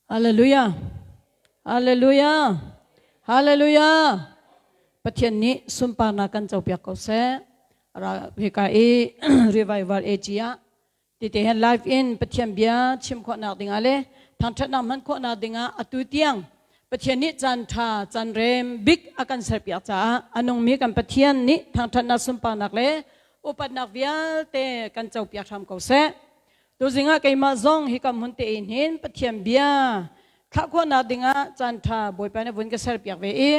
Hallelujah. Hallelujah. Hallelujah. Pathian nih sunparnak kan copiak ko seh. Ra hika i revival AG ah tite hen live in Pathian bia chim khawhnak dingah le thangṭhatnak hman khawhnak dingah atu tiang Pathian nih caan ṭha caan rem bik a kan serpiak caah a nungmi kan Pathian nih thangṭhatnak sunparnak le upatnak vialte kan copiak hram ko seh. Tuzing ah keimah zong hika hmun te in hin Pathian bia thlah khawhnak dingah caan ṭha Bawipa nih vun ka serpiak ve i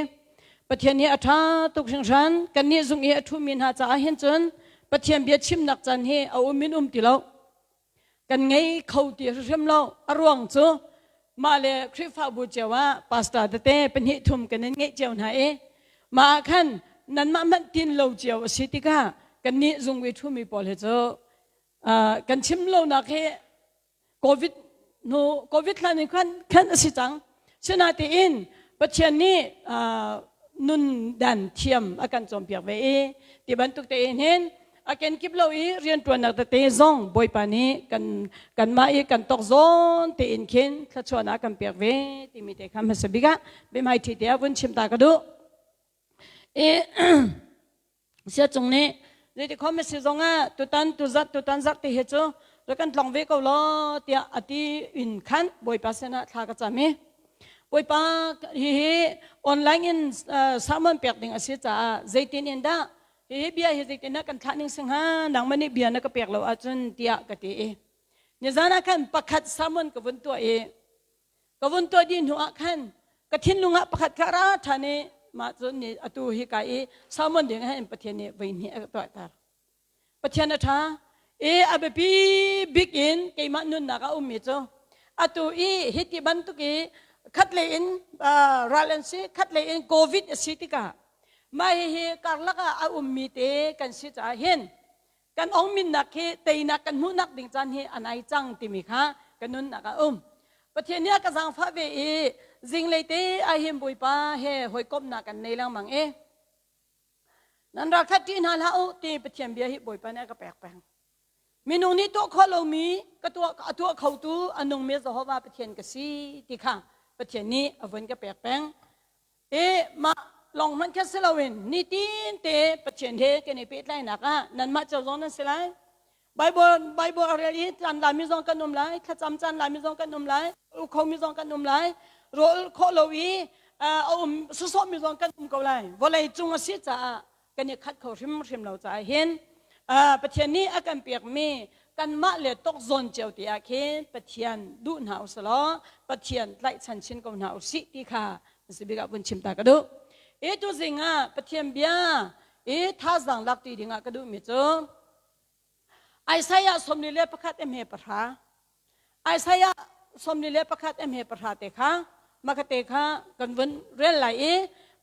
Pathian hi a ṭha tuk hringhran. Kannih zung i a ṭhumi hna caah hin cun Pathian bia chimnak caan hi a um in um ti lo. Kan ngei kho ti hrimhrim lo. A ruang cu mah le Khrihfabu cio ah pastor tete pahnih thum kan in ngeih cio hna i mah ah khan nanmah hmanh tin lo cio a si tikah kannih zung i ṭhumi pawl hi cu Kan chim lonak hi COVID hnu COVID hlan in khan khan a si cang. Sinain Pathian nih nun dan thiam a kan cawnpiak ve i ti bantuk tein hin a kenkip lo i rianṭuannak tete zong Bawipa nih kan kanmah i kan tok zawn tein khin thluachuahnak a kan pek ve timi te kha hmasa bik ah biahmaiṭhi te ah vun chim ta ka duh. I Siacung nih zeiti khom a si zongah tutan tuzat tutan zarh te hi cu rak kan tlong ve ko law tiah a ti in khan Bawipa sinah thla ka cam i Bawipa hihi online in sermon pek ding a si caah zeitin in dah hihi bia hi zeitin dah kan thlah ning si hnga nangmah nih bia na ka pek lo ahcun tiah ka ti i nizan ah khan pakhat sermon ka vun tuah i Ka vun tuah dih hnu ah khan ka thinlung ah pakhat kha ra ṭhan i mah cu ni atu hi ka i sermon ding ah hin Pathian nih voi hnih a ka tuahter. Pathian a ṭha i a biapi bik in keimah nunnak a ummi cu atu i hiti bantuk i khat lei in ral an si khat lei in COVID a si tikah mah hihi karlak ah a ummi te kan si caah hin kan ongminnak hi teinak kan hmuhnak ding caan hi a nai cang timi kha ka nunnak a um Pathian nih a ka zaangfah ve i zinglei te ahhin Bawipa he hawikomhnak kan nei lengmang i nan ralkhat ṭih hna hlah u ti Pathian bia hi Bawipa nih a ka pek peng minung nih tuah khawh lomi ka tuah a tuah khotu a nungmi Jehovah Pathian ka si ti kha Pathian nih a vun ka pek peng E mah lawng hmanh kha si loin nitin te Pathian he kan i pehtlainak ah nanmah cio zong nan si lai. Bible Bible a rel i caan lami zong kan um lai, thlacam caan lami zong kan um lai, u khomi zong kan um lai, rawl khawh lo i a um sawsawhmi zong kan um ko lai. Vawlei cung a si caah kan i khat kho hrimhrim lo caah hin Pathian nih a kan pekmi kanmah le tok zawn cio ti ah khin Pathian duh hna usih law Pathian tlaihchan chin ko hna usih ti kha sibik ah vun chim ta ka duh. I tuzing ah Pathian bia i thazaang lak ti ding ah ka duhmi cu Isaiah 41 emhe pahra Isaiah 41 emhe pahra te kha makate kha kan vun rel lai i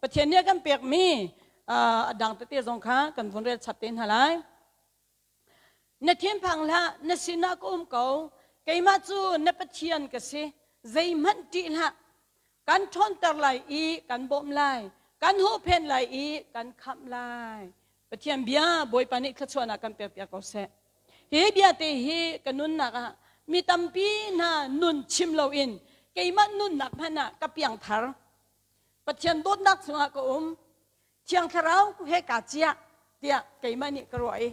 Pathian nih a kan pekmi a dang tete zong kha kan vun rel chap te hna lai. Na thinphang hlah, na sinah ka um ko. Keimah cu na Pathian ka si. Zeihmanh ṭih hlah. Kan ṭhawnter lai i kan bawmh lai. Kan huhphenh lai i kan khamh lai. Pathian bia Bawipa nih thluachuahnak kan pekpiak ko seh. Hi bia te hi ka nunnak ah mi tampi hna nun chim loin keimah nunnak hmanh ah ka piangthar. Pathian dawtnak chungah ka um. Thiang Thlarau he kaa ciah tiah keimah nih ka ruah i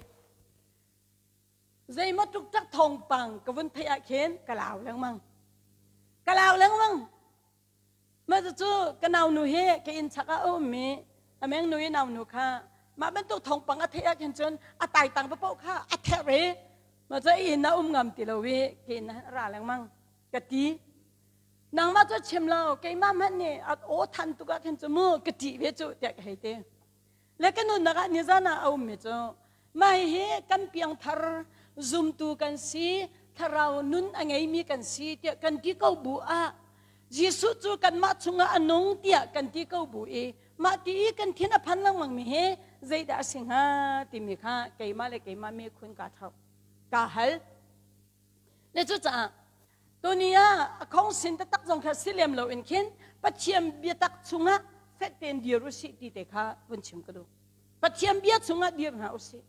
zeimaw tuk tak thawngpang ka vun theih ah khin ka lau lengmang. Ka lau lengmang. Mah cu ka naunu hi ka inn chak ah a ummi a mengnu i naunu kha mah bantuk thawngpang a theih ah khin cun a taitang paoh kha a therh i mah cu inn ah um ngam ti lo i ka inn ah ra lengmang ka ti. Nangmah cu chim lo keimah hmanh nih a aw than tuk ah khin cu mu ka ṭih ve cu tiah ka hei ti. Le ka nunnak ah nizan ah a ummi cu mah hihi kan piangthar zumtu kan si thlarau nun a ngeimi kan si tiah kan ti ko bu ah Jesuh cu kanmah chungah a nung tiah kan ti ko bu i mah ti i kan thin a phan lengmang mi hi zeidah a si hnga timi kha keimah le keimah mi khun kaa thok kaa hal. Le cucaah tuni ah a khong sin taktak zong kha si lem loin khin Pathian biatak chungah fek tein dir usih ti te kha vun chim ka duh. Pathian bia chungah dir hna usih.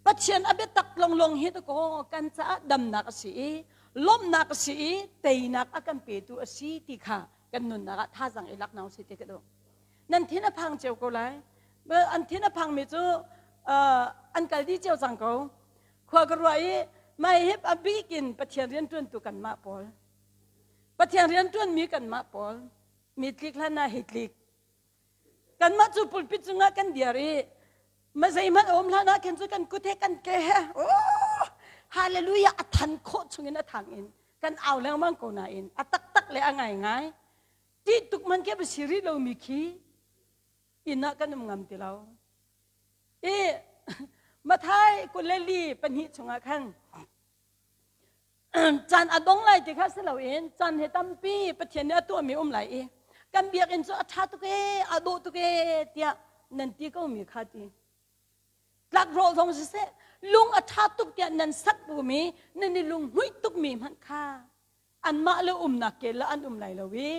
Pathian a biatak longlong hi dakaw kan caah damnak a si i Lawmhnak a si i teinak a kan petu a si ti kha kan nunnak ah thazaang i lak hna usih ti ka duh. Nan thin a phang cio ko lai. An thin a phangmi cu an kal dih cio cang ko. Khua ka ruah i mai hip a bik in Pathian rianṭuantu kanmah pawl. Pathian rianṭuanmi kanmah pawl. Mi tlik hlan ah hi tlik. Kanmah cu pulpit cungah kan dir i ma zeihmanh a um hlan ah khin cu kan kut he kan ke he oh hallelujah a than khawh chungin a thang in kan au lengmang ko nain a taktak le a ngaingai ṭih tuk man khi a si rih lomi khi inn ah kan um ngam ti lo. I Mathai 22 chungah khan caan a dong lai ti kha si loin caan he tampi Pathian nih a tuahmi um lai i kan biakinn cu a ṭha tuk ee a dawh tuk ee tiah nan ti ko mi kha ti tlakrawh zong siseh lung a ṭha tuk tiah nan sak bumi nan i lunghmuih tukmi hmanh kha anmah le umnak ke le an um lai lo i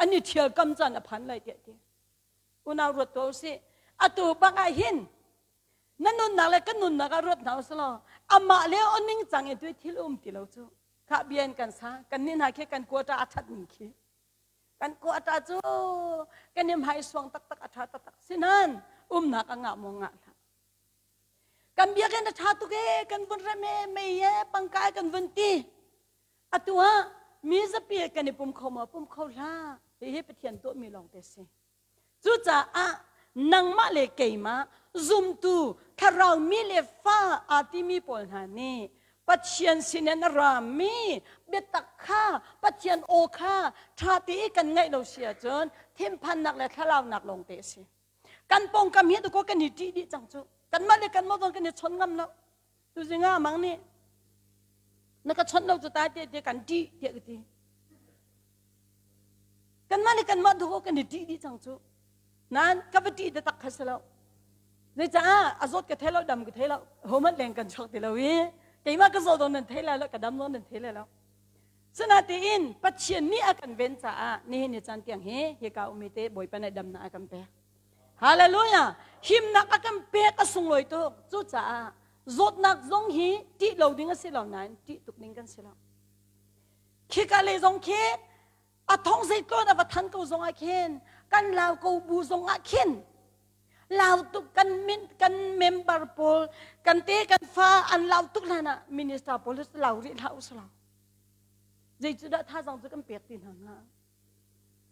an i ṭhial kam caan a phan lai tiah ti unau ruat tuah usih atu bak ah hin na nunnak le kan nunnak ah ruat hna usih law amah le oning cang i tu thil um ti lo cu kha bian kan sa kan nih hna khi kan quota a that ning khi kan quota cu kan i hmai suang taktak a tha taktak sinan umnak a ngah maw ngah hlah kan biakinn a tha tuk e kan vun rem e mei e pangkai kan vun ti atu ah mi zapi kan i pum kho maw pum kho hlah hihi Pathian tuahmi lawng te si Cucaah nangmah le keimah zumtu thlarau mi le fa aa timi pawl hna nih Pathian sinin a rami biatak kha Pathian aw kha ṭha te i kan ngaih lo si ahcun thinphannak le thlalaunak lawng te a si. Kan pawngkam hi dakaw kan i ṭih dih cang cu. Kanmah le kanmah zong kan i chawn ngam lo. Tuzing ah amang nih na ka chawnh lo cu ta tiah kan ṭih tiah ka ti. Kanmah le kanmah dawh kan i ṭih dih cang cu. Nain ka va ṭih taktak kha si lo. Zeicah a zawt ka thei lo, dam ka thei lo, hohmanh leng kan chuak ti lo i keimah ka zaw zong nan thei lai lo, ka dam zong nan thei lai lo. Sinain Pathian nih a kan ven caah nihin ni caan tiang hi hika ummi te Bawipa nih damnak a kan pek. Hallelujah! Himnak a kan pek a sunglawi tuk. Cucaah zawtnak zong hi ṭih lo ding a si lo nain ṭih tuk ding kan si lo. Khika lei zong khi a thong zeitlon a va than ko zong ah khin kan lau ko bu zong ah khin lau tuk kan min kan member pawl kan te kan fa an lau tuk hlan ah minister pawl lau rih hlah usalaw. Zei cu dah thazang cu kan pek ti hna hnga?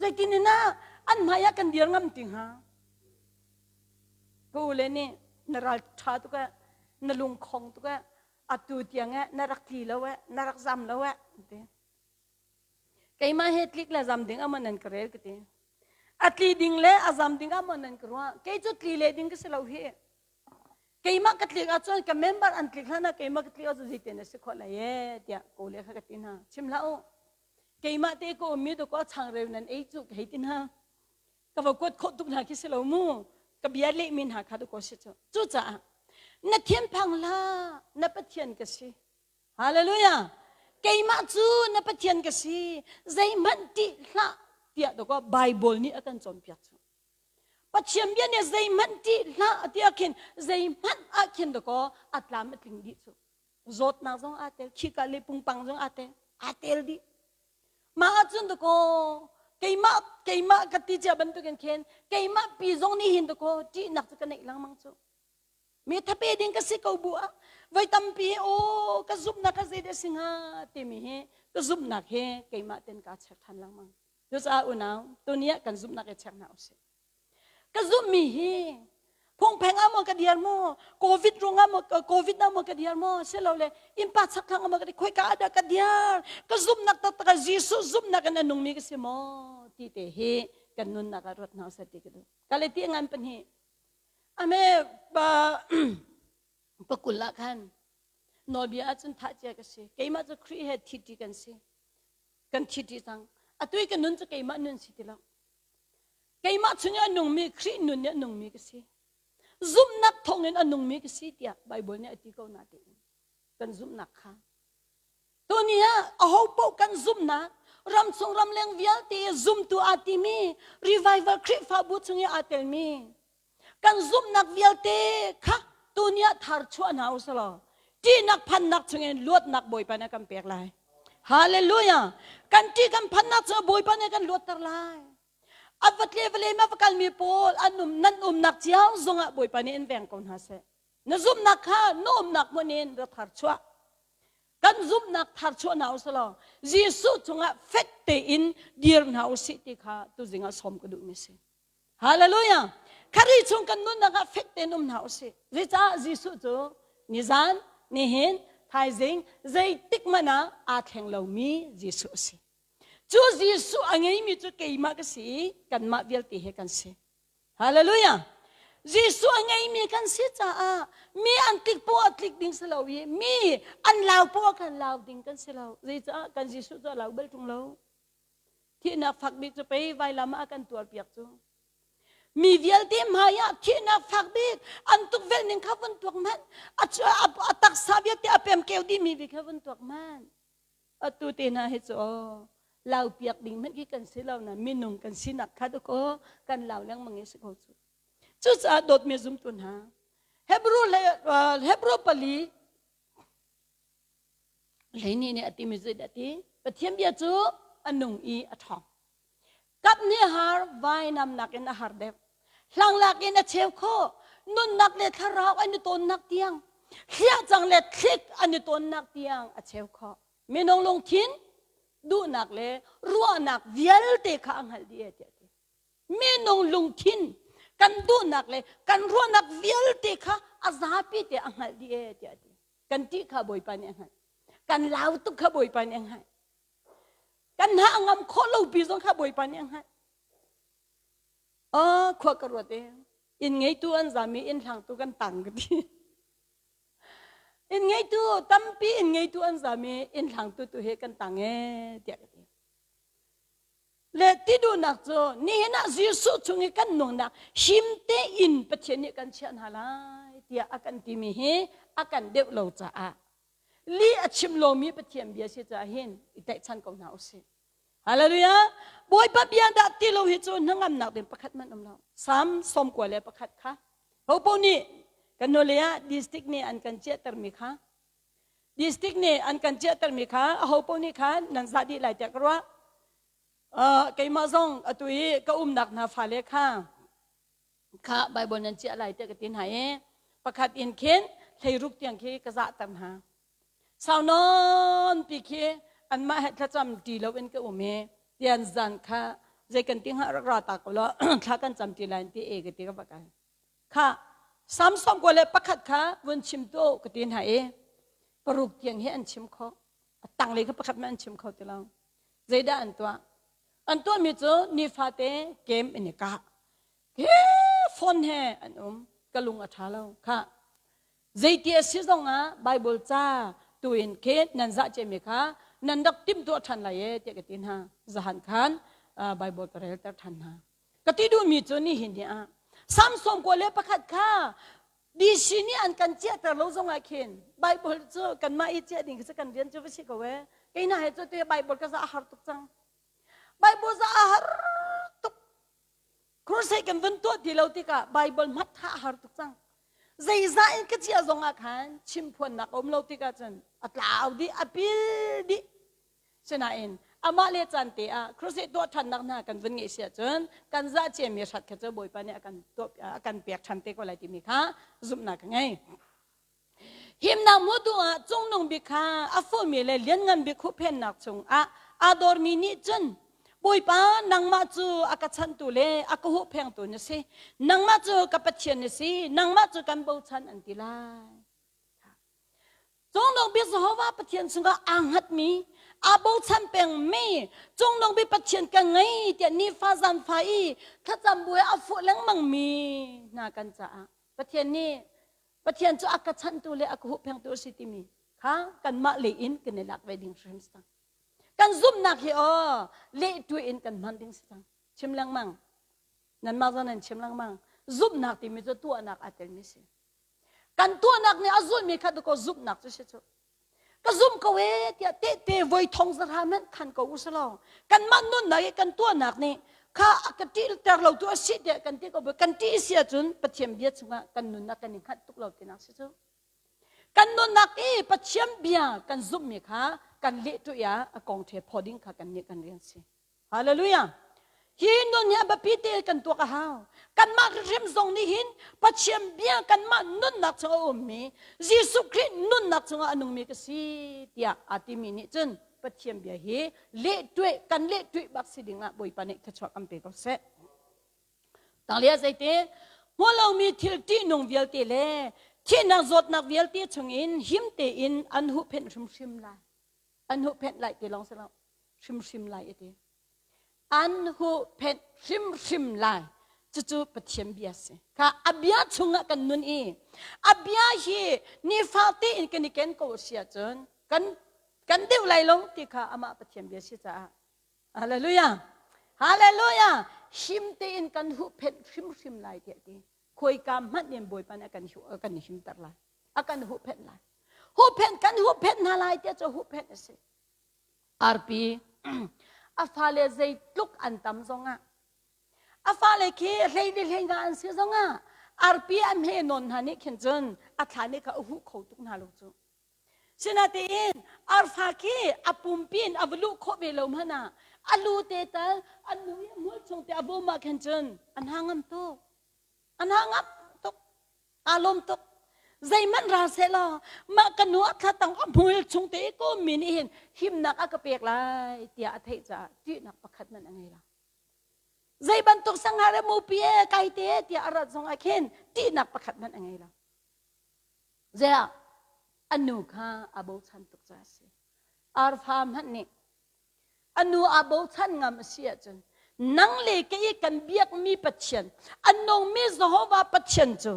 Zeitin in ah an hmai ah kan dir ngam ti hnga? Ka u le nih na ral ṭha tuk eh, na lungkhong tuk eh, atu tiang eh, na rak tli lo eh, na rak zam lo eh, ti. Keimah he tlik le zam ding ah maw nan ka rel ka ti. A tli ding le a zam ding ah maw nan ka ruah. Kei cu tli le ding ka si lo hi. Keimah ka tlik ahcun ka member an tlik hlan ah keimah ka tlik ahcun zeitin a si khawh lai ee tiah ko le kha ka ti hna. Chim hlah u. Keimah te ka ummi dawkaw changreu nan ei cu ka hei ti hna. Ka va kuat khawh tuk hna khi si lo mu. Ka bia lehmi hna kha dawkaw si cu. Cucaah na thinphang hlah, na Pathian ka si. Hallelujah. Keimah cu na Pathian ka si. Zeihmanh ṭih hlah tiah dawkaw Bible nih a kan cawnpiak cu. Pathian bia nih zeihmanh ṭih hlah tiah khin zeihmanh ah khin dawkaw a tlam a tling dih cu. Zawtnak zong aa tel, khika le pungpang zong aa tel, aa tel dih. Mah ahcun dakaw keimah keimah ka ti cia bantukin khin keimah pi zong nih hin dakaw ṭihnak cu ka neih lengmang cu. Mi thape ding ka si ko bu ah voi tampi aw ka zumhnak ka zei dah si hnga timi hi ka zumhnak he keimah ten kaa check ṭhan lengmang. Cucaah unau tuni ah kan zumhnak i check hna usih. Ka zumhmi hi phungpheng ah maw ka dir maw covid ruangah maw covid ah maw ka dir maw silole innpa chakthlang ah maw ka dir khoika ah dah ka dir ka zumhnak taktak ah Jesuh zumhnak in a nungmi ka si maw ti te hi kan nunnak ah ruat hna usih ti ka duh ka le ti ngan pahnih ame pa pakul ah khan nawlbia ahcun thah cia ka si keimah cu Khrih he thiti kan si kan thiti cang atu i ka nun cu keimah nun si ti lo Keimah chung i a nungmi Khrih nun nih a nungmi ka si. Zumhnak thawngin a nungmi ka si tiah Baibal nih a ti ko na tiin kan zumhnak kha. Tuni ah aho paoh kan zumhnak ramchung ramleng vialte i zumtu aa timi revival Khrihfabu chung i aa telmi kan zumhnak vialte kha tuni ah thar chuah hna u selaw ṭihnak phannak chungin luatnak Bawipa nih a kan pek lai. Hallelujah! Kan ṭih kan phannak cu Bawipa nih kan luatter lai. A va tle va lem a va kalmi pawl an um nan umnak cio zongah Bawipa nih in veng ko hna seh. Na zumhnak kha na umnak hmun in ra thar chuah. Kan zumhnak thar chuah hna usih law Jesuh cungah fek tein dir hna usih ti kha tuzing ah sawm ka duhmi si. Hallelujah! Khari chung kan nunnak ah fek tein um hna usih. Zeicah Jesuh cu nizan, nihin, thaizing zeitik hmanh ah aa thleng lomi Jesuh a si. Cu Jesuh a ngeimi cu keimah ka si i kanmah vialte he kan si. Hallelujah! Jesuh a ngeimi kan si caah mi an tlik poah tlik ding si lo i mi an lau poah kan lau ding kan si lo. Zeicah kan Jesuh cu a lau bal ṭung lo. Thihnak fak bik cu pei vailam ah a kan tuarpiak cu. Mi vialte hmai ah thihnak fak bik an tukvelh ning kha vun tuak hmanh. A taksa vialte a pem keu dihmi vi kha vun tuak hmanh. Atu te hna hi cu aw lau piak ding hmanh khi kan si lo na minung kan sinak kha dakaw kan lau lengmang i si ko cu. Cucaah dawtmi zumtu hna Hebrew le Hebrew pali hleihnih nih a timi zeidah ti? Pathian bia cu a nung i a ṭhawng. Kap nih har vainam nakin a har deuh. Hlanglak in a cheu khawh. Nunnak le thlarau an i tawnnak tiang, hliahcang le thlik an i tawnnak tiang a cheu khawh. Minung lungthin, duhnak le ruahnak vialte kha a hngalh dih e tiah a ti. Minung lungthin, kan duhnak le kan ruahnak vialte kha a zapi te a hngalh dih e tiah a ti. Kan ṭih kha Bawipa nih a hngalh. Kan lau tuk kha Bawipa nih a hngalh. Kan hna a ngam khawh lo pi zong kha Bawipa nih a hngalh. Ah, khua ka ruat e. Inn ngeitu an zam i inn hlangtu kan tang ka ti. Inn ngeitu tampi inn ngeitu an zam i inn hlangtu tu he kan tang e tiah ka ti. Le ti duhnak cu nihin ah Jesuh chung i kan nungnak him tein Pathian nih kan chiah hna lai tiah a kan timi hi a kan deuh lo caah li a chim lomi Pathian bia si caah hin i tlaihchan ko hna usih. Hallelujah! Bawipa bia dah ti lo hi cu hnangamnak ding pakhat man um lo. Salm 91 kha hopo nih kan nule ah district nih an kan chiahtermi kha district nih an kan chiahtermi kha aho paoh nih khan nan zah dih lai tiah ka ruah. Uh, keimah zong atu i ka umnak hna fale kha kha Bible nan chiah lai tiah ka ti hna i pakhat in khin hleiruk tiang khi ka zahter hna. Sau nawn pi khi anmah he thlacam ṭi loin ka um i tian zan kha zei kan ti hnga rak ra ta ko law thla kan cam ṭi lai ti e ka ti ka va kai. Kha Samson 91 kha vun chim tu ka ti hna i paruk tiang hi an chim kho. A tanglei kha pakhat hmanh an chim kho ti lo. Zeidah an tuah? An tuahmi cu nifate game in i kah. He phone he an um. Ka lung a ṭha lo. Kha Zeiti a si zongah Baibal ca tu in khin nan zah ciami kha nan rak timhtuah ṭhan lai e tiah ka ti hna. Zahan khan Baibal ka relter ṭhan hna. Ka ti duhmi cu nihin ni ah Salm 91 kha DC nih an kan ciahter lo zongah khin Baibal cu kanmah i ciah ding khi kan rian cu va si ko e. Kei hna he cu te Baibal ka zah a har tuk cang. Baibal zah a har tuk. Crusade kan vun tuah ti lo tikah Bible hmat tha a har tuk cang. Zeizah in ka chia zong ah khan chimphuannak a um lo tikah cun a tlau dih, a pil dih. Sinain amah le caan te ah crusade tuah ṭhannak hna kan vun ngeih si ahcun kan zah ciami hrat kha cu Bawipa nih a kan tuah a kan pek ṭhan te ko lai timi kha zumhnak ka ngei. Himnak hmutu ah cungnung bik kha a fuhmi le lianngan bik huhphennak chungah aa dormi nih cun Bawipa nangmah cu a ka chanhtu le a ka huhphengtu na si. Nangmah cu ka Pathian na si. Nangmah cu kan bochan an ti lai. Cungnung bik Jehovah Pathian chungah aa hngatmi, aa bochan pengmi, cungnung bik Pathian ka ngei tiah nifa zanfa i thlacam bu he a fuh lengmangmi hna kan caah Pathian nih Pathian cu a ka chanhtu le a ka huhphengtu a si timi kha kanmah lei in kan i lak ve ding hrim si cang. Kan zumhnak hi aw lehtu in kan hman ding si cang. Chim lengmang. Nanmah zong nan chim lengmang. Zumhnak timi cu tuahnak aa telmi si. Kan tuahnak nih a zulhmi kha dakaw zumhnak cu si cu. Ka zum ko ee tiah tehte voi thong zahra hmanh khan ko usalaw kanmah nunnak i kan tuahnak nih kha a ka ṭihter lo tu a si tiah kan ti ko kan ṭih si ahcun Pathian bia chungah kan nunnak kan i hngalh tuk lo tinak si cu. Kan nunnak i Pathian bia kan zumhmi kha kan leh tu ah a kong the phaw ding kha kan nih kan rian si. Hallelujah. Hi nun hi a biapi te kan tuak a hau. Kanmah hrim zong nih hin Pathian bia kanmah nunnak chung a ummi Jesuh Khrih nunnak chungah a nungmi ka si tiah aa timi nih cun Pathian bia hi leh tueh kan leh tueh bak si dingah Bawipa nih thluachuah kan pe ko seh. Tanglia zeite hmu lomi thil ṭihnung vialte le thihnak zawtnak vialte chungin him tein an huhphenh hrimhrim lai. An huhphenh lai ti lawng si lo. Hrimhrim lai a ti. An huhphenh hrimhrim lai. Cucu Pathian bia si. Kha a bia chungah kan nun i a bia hi nifa tein kan i ken ko si ahcun kan kan deuh lai lo ti kha amah Pathian bia si caah Hallelujah. Hallelujah. Him tein kan huhphenh hrimhrim lai tiah ti. Khoika hmanh in Bawipa nih a kan a kan himter lai. A kan huhphenh lai. Huhphenh kan huhphenh hna lai tiah cu huhphenh a si. Arpi a fale zeitluk an tam zongah a fale khi hlei le hlei nga an si zongah arpi a hme nawn hna nih khin cun a thla nih kha a huh kho tuk hna lo cu. Sinatein arfa khi a pumpi in a va luh khawh ve lo hmanh ah a lu te tal a nu i a hmul chung te a bawm ah khin cun an ha ngam tuk. An ha ngam tuk. Aa lawm tuk. Zeihmanh ra seh law mah ka nu a thla tang a hmul chung te i ka ummi nih hin himnak a ka pek lai tiah a theih caah ṭihnak pakhat hmanh a ngei lo. Zei bantuk sangha le mupi e kai te tiah a rat zong ah khin ṭihnak pakhat hmanh a ngei lo. Ziah a nu kha aa bochan tuk caah a si. Arfa hmanh nih a nu aa bochan ngam a si ahcun nang le kei i kan biakmi Pathian, a nungmi Jehovah Pathian cu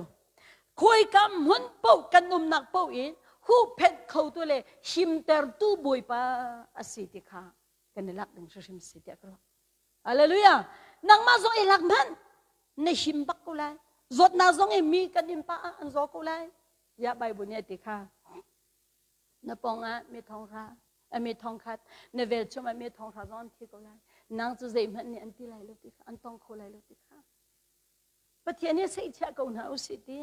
khawika hmun paoh kan umnak paoh in huhphenh khotu le himtertu Bawipa a si ti kha kan i lak ding hrimhrim si tiah ka ruah. Hallelujah. Nangmah zong i lak hmanh na him bak ko lai. Zawtnak zong i mi kan in pa ah an zaw ko lai. Tiah Bible nih a ti kha. Na pong ah mi thong hra, mi thong khat, na velchum ah mi thong hra zong an thi ko lai. Nang cu zeihmanh nih an ti lai lo ti kha, an tong kho lai lo ti kha. Pathian hi seihchiah ko hna usih ti.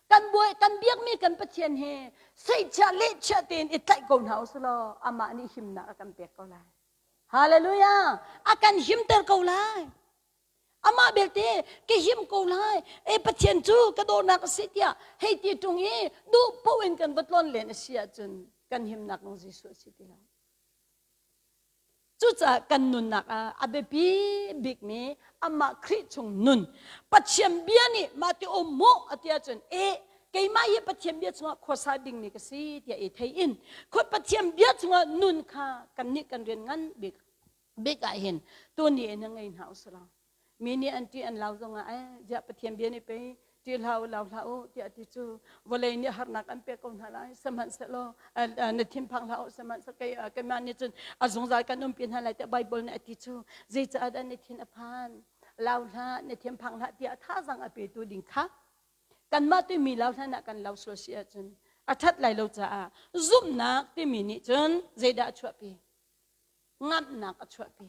Kan buai kan biakmi kan Pathian hi seihchiah lehchiah tein i tlaih ko hna usih law amah nih himnak a kan pek ko lai. Hallelujah! A kan himter ko lai. Amah belte ka him ko lai. E Pathian cu ka dawtnak a si tiah hei ti ṭung i duh paoh in kan va tlawn len a si ahcun kan himnak nung Jesuh a si ti lo. Cucaah kan nunnak ah a biapi bikmi amah Khrih chung nun Pathian bia nih mah ti um mu a ti ahcun e keimah hi Pathian bia chungah khuasa dingmi ka si tiah i thei in khua Pathian bia chungah nun kha kannih kan rian ngan bik bik ah hin tuni in ngei hna usila mi nih an ṭih an lau zongah eh ziah Pathian bia nih pei ṭih hlah u lau hlah u tiah ti cu vawlei nih harnak an pek ko hna lai sihmanhsehlaw na thinphang hlah u sihmanhsehlaw kei keimah nih cun a zungzal kan umpi hna lai tiah Bible nih a ti cu zeicaah dah na thin a phan lau hlah na thinphang hlah tiah thazang a petu ding kha kanmah timi lau hlan ah kan lau sual si ahcun a ṭhat lai lo caah zumhnak timi nih cun zeidah a chuahpi ngamhnak a chuahpi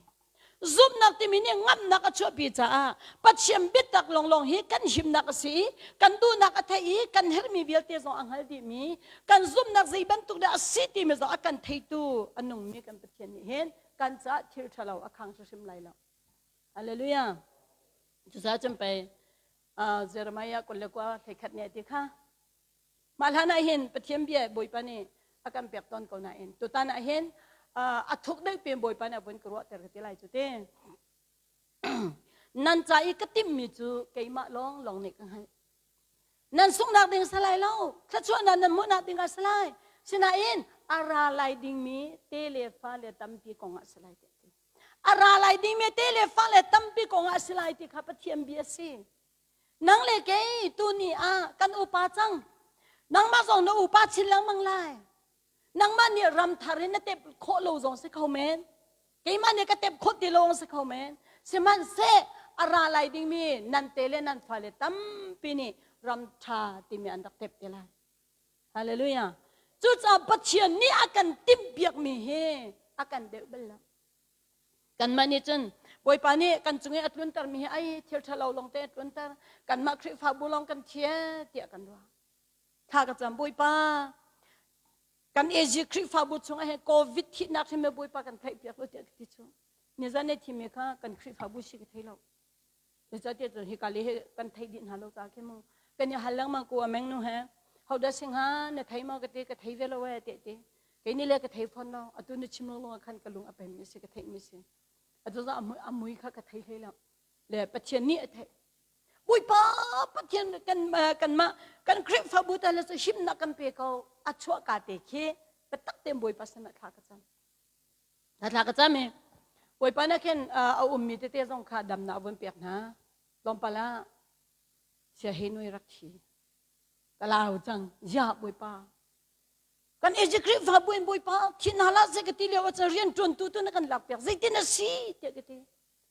zumhnak timi nih ngamhnak a chuahpi caah Pathian biatak lawnglawng hi kan himnak a si i kan duhnak a thei i kan herhmi vialte zong a hngal dihmi kan zumhnak zei bantuk dah a si timi zong a kan theitu a nungmi kan Pathian nih hin kan caah thil ṭhalo a khang hrimhrim lai lo Hallelujah cucaah cun pei Jeremiah 22 hlei nih a ti kha mah hlan ah hin Pathian bia Bawipa nih a kan pek tawn ko nain tutan ah hin a thuk deuh piin Bawipa nih a vun ka ruahter ka ti lai cu te nan ca i ka timhmi cu keimah lawng lawng nih ka hngalh nan sunghnak ding sa lai lo thluachuahnak nan hmuhnak ding ah sa lai sinain a ra lai dingmi te le fa le tampi kong ah sa lai a ra lai dingmi te le fa le tampi kong ah a si lai ti kha Pathian bia a si. Nang le kei tuni ah kan upa cang. Nangmah zong na upa chin lengmang lai. Nangmah nih ram thar in na tep khawh lo zong si kho men. Keimah nih ka tep khawh ti lo si kho men. Sihmanhseh a ra lai dingmi nan te le nan fale tampi nih ram ṭha timi an rak tep te lai. Hallelujah. Cucaah Pathian nih a kan timhpiakmi hi a kan deuh bal lo. Kanmah nih cun Bawipa nih kan cung i a tluntermi hi ai thil ṭhalo lawng te a tlunter. Kanmah Khrihfabu lawng kan thial tiah kan ruah. Thla ka cam Bawipa kan AG Khrihfabu chungah hin COVID thihnak hi me Bawipa kan theih piak lo tiah ka ti cu. Nizan ne thimi kha kan Khrihfabu si ka thei lo. Zeicahtiah cun hika le hi kan theih dih hna lo ca khi mu. Kan i hal lengmang ko ameng nu he. Hodah singha na thei maw ka ti ka thei ve lo eh te ti. Kei ni le ka thei fawn lo. Atu na chim lung khan ka lung a pem mi si ka theih mi si. Atu za a mui kha ka thei hlei lo. Le Pathian nih a theih. Bawipa Pathian kan kanmah kan Khrihfabu ta le cu himnak kan pe ko. A chuah ka te khi biatak tein Bawipa sinah thla ka cam. Thla ka cam i Bawipa nih khin a ummi tete zong kha damnak a vun pek hna. Tlawmpal ah siahe nui rak thi. Ka lau cang. Ya Bawipa. Kan Egypt Khrihfabu in Bawipa thin hlah seh ka ti lio ahcun rian ṭuantu tu na kan lak piak. Zeitin a si tiah ka ti.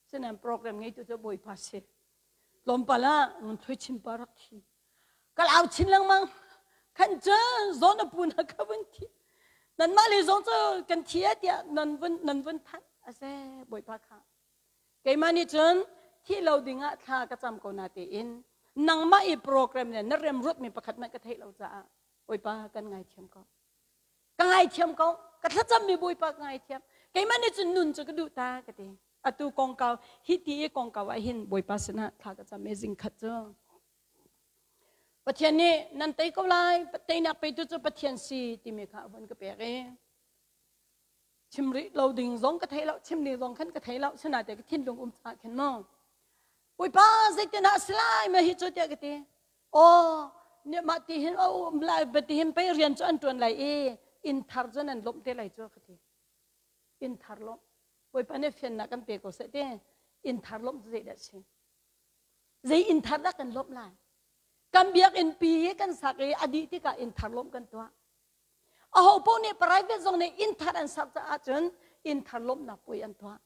Sinain program ngeitu cu Bawipa si. Tlawmpal ah ngun thui chin pa rak thi. Ka lau chin lengmang. Khan cun zawn a pu na ka vun thi. Nanmah le zong cu kan thi eh tiah nan vun nan vun thanh. A se Bawipa kha. Keimah nih cun thi lo ding ah thla ka cam ko na tein nangmah i program le na remruatmi pakhat hmanh ka theih lo caah Bawipa kan ngaithiam ko. Ka ngaithiam ko. Ka thlacammi Bawipa ka ngaithiam. Keimah nih cun nun cu ka duh ta ka ti. Atu kongkau hi ti i kongkau ah hin Bawipa sinah thla ka cam i zingkhat cu Pathian nih nan tei ko lai, teinak petu cu Pathian si timi kha a vun ka pek i chim rih lo ding zong ka thei lo, chim ding zong khan ka thei lo, sinain ka thinlung um caah khin maw Bawipa zeitin ah a si lai ma hi cu tiah ka ti. Aw, nih mah ti hin a um lai, ti hin pei rian cu an ṭuan lai i inn thar cu nan lawmh te lai cu ka ti. Inn thar lawmh. Bawipa nih fiannak kan pe ko seh ti. Inn thar lawmh cu zeidah a si? Zei inn thar dah kan lawmh lai? Kan biakinn pi hi kan sak i a dih tikah inn thar lawmh kan tuah. Aho paoh nih private zong nih inn thar an sak caah cun inn thar lawmhnak puai an tuah.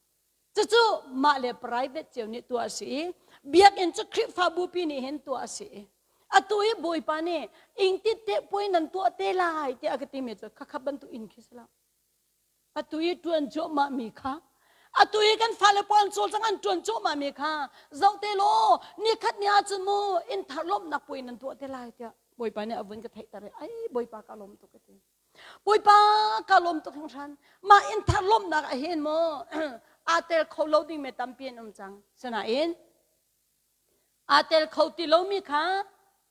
Cucu mah le private cio nih tuah a si i biakinn cu Khrihfabu pi nih hin tuah a si i atu i Bawipa nih ingtit te puai nan tuah te lai tiah a ka timi cu khakha bantuk inn khi si lo. Atu i ṭuan cuahmah mi kha atu i kan fale pawl an cawlcang an ṭuan cuahmah mi kha zoh te law nikhat ni ahcun mu inn thar lawmhnak puai nan tuah te lai tiah Bawipa nih a vun ka theihter i ai Bawipa ka lawm tuk ka ti. Bawipa ka lawm tuk hringhran. Mah inn thar lawmhnak ah hin maw aa tel kho lo ding mi tampi an um cang. Sinain aa tel kho ti lomi kha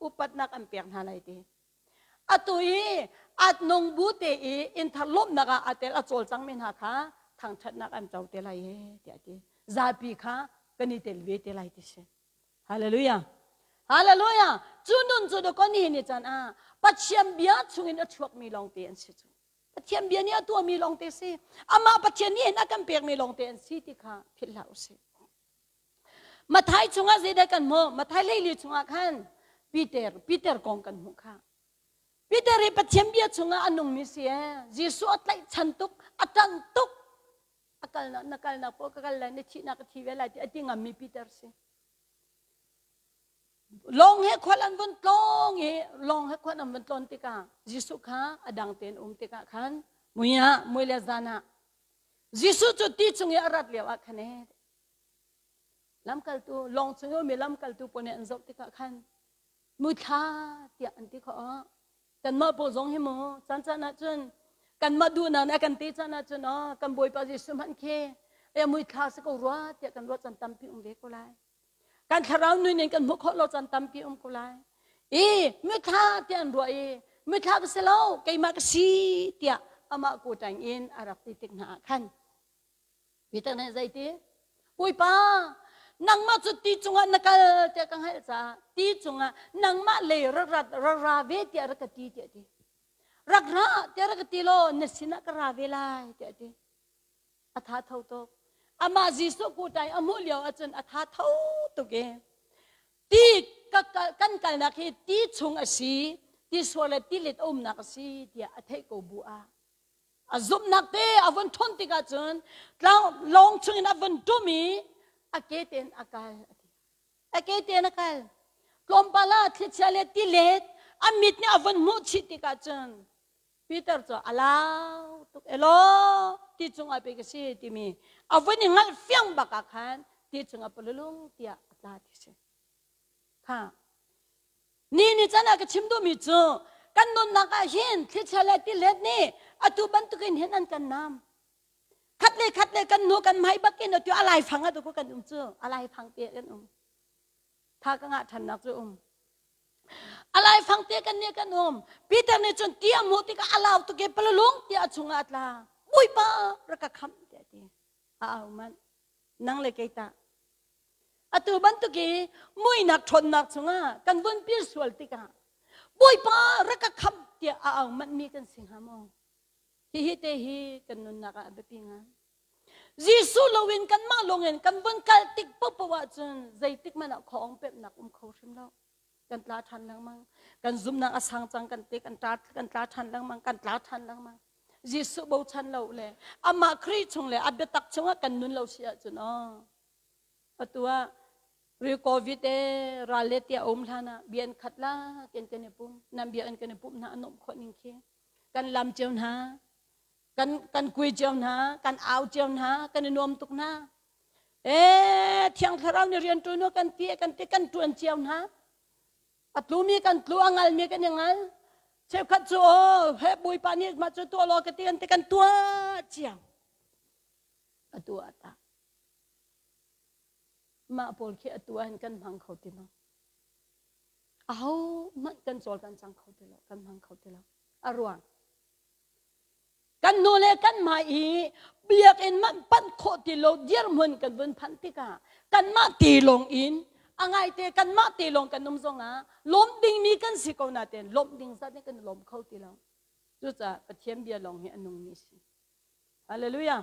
upatnak an pek hna lai ti. Atu i at nung bu te i inn thar lawmhnak ah aa tel a cawlcang mi hna kha thangṭhatnak an co te lai e tiah a ti. Zapi kha kan i tel ve te lai ti si. Hallelujah. Hallelujah. Cu nun cu dakaw ni ni can ah Pathian bia chungin a chuakmi lawngte an si cu. Pathian bia nih a tuahmi lawngte si. Amah Pathian nih hin a kan pekmi lawngte an si ti kha philh hlah usih. Mathai chungah zeidah kan hmuh? Mathai hleili chungah khan Peter, Peter kong kan hmuh kha. Peter hi Pathian bia chungah a nungmi si ee. Jesuh a tlaihchan tuk, a ṭanh tuk. A kalnak na kalnak paoh ka kal lai, na thihnak ka thi ve lai ti a ti ngammi Peter si. Lawng he khual an vun tlawng i lawng he khual an vun tlawn tikah Jesuh kha a dang tein um tikah khan mui ah mui le zan ah Jesuh cu ti chung i a rat lio ah khan ee lamkaltu lawng chung i ummi lamkaltu pawl nih an zoh tikah khan muthla tiah an ti khawh. Kanmah pawl zong hi mu caan caan ahcun kanmah duhnak nih a kan te caan ahcun aw kan Bawipa Jesuh hmanh khi e muithla si ko rua tiah kan ruah caan tampi um ve ko lai. Kan thlarau nun in kan hmuh khawh lo caan tampi um ko lai. I mithla tiah an ruah i mithla ka si lo keimah ka si tiah amah kutang in a rak ti tik hna ah khan Peter nih zeiti Bawipa nangmah cu ti cungah na kal tiah ka hngalh caah ti cungah nangmah lei ra ra ra ra ve tiah rak ka ti tiah ti. Rak ra tiah rak ka ti law na sinah ka ra ve lai tiah ti. A tha tho tuk. Amah Jesuh kutai a hmuh lio ahcun a tha tho tuk i ti kan kalnak hi ti chung a si ti sual le ti let a umnak a si tiah a theih ko bu ah a zumhnak te a vun ṭhawn tikah cun tlang lawng chungin a vun ṭum i a ke tein a kal a ti. A ke tein a kal. Tlawmpal ah thlichia le tilet a mit nih a vun hmuh chih tikah cun Peter cu a lau tuk elaw ti cungah pe ka si timi a vun i hngalh fiang bak ah khan ti cungah palulung tiah a tla ti si. Kha ni ni can ah ka chim duhmi cu Kan nunnak ah hin thlichia le tilet nih atu bantukin hin an kan nam. Khat le khat le kan nu kan hmai bakin atu a laifang ah tu kan um cu. A laifang te kan um. Tha ka ngah ṭhannak cu um. A laifang te kan nih kan um. Peter nih cun ti a hmuh tikah a lau tuk i palalung tiah a chungah a tla. Bawipa rak ka khamh tiah a ti. A au manh. Nang le kei tah. Atu bantuk i muinak ṭhawnnak chungah kan vun pil sual tikah Bawipa rak ka khamh tiah a au manhmi kan si hnga maw? Hihi te hi kan nunnak ah a biapi ngai. Jesuh loin kanmah lawngin kan vun kal tik paohpaoh ahcun zeitik hmanh ah khuaawng pemhnak um kho hrim lo. Kan tla ṭhan lengmang. Kan zumhnak a sang cang kan ti kan tla kan tla ṭhan lengmang kan tla ṭhan lengmang. Jesuh bochan lo le amah Khrih chung le a biatak chungah kan nun lo si ahcun aw atu ah ri covid e ral le tia um hlan ah bia an khat la ken kan i pum nan bia an kan i pum hna an um khawh ning khi kan lam cio hna kan kan kui cio hna kan au cio hna kan i nuam tuk hna e thiang thlarau nih rian ṭuan kan ti kan ti kan ṭuan cio hna a tlumi kan tlu a ngalmi kan i ngal cheukhat cu aw he bawipa nih mah cu tuah law ka ti kan ti kan tuah cio a tuah ta mah pawl khi atu ah hin kan hmang kho ti lo aho hmanh kan cawl kan cang kho ti lo kan hmang kho ti lo a ruang Kan nu le kan hmai i biakinn manh panh khawh ti lo dirhmun kan vun phanh tikah kanmah ti lawng in a ngaite kanmah ti lawng kan um zongah lawm dingmi kan si ko nain lawmh ding zat nih kan lawm kho ti lo. Cucaah Pathian bia lawng hi a nungmi si. Hallelujah.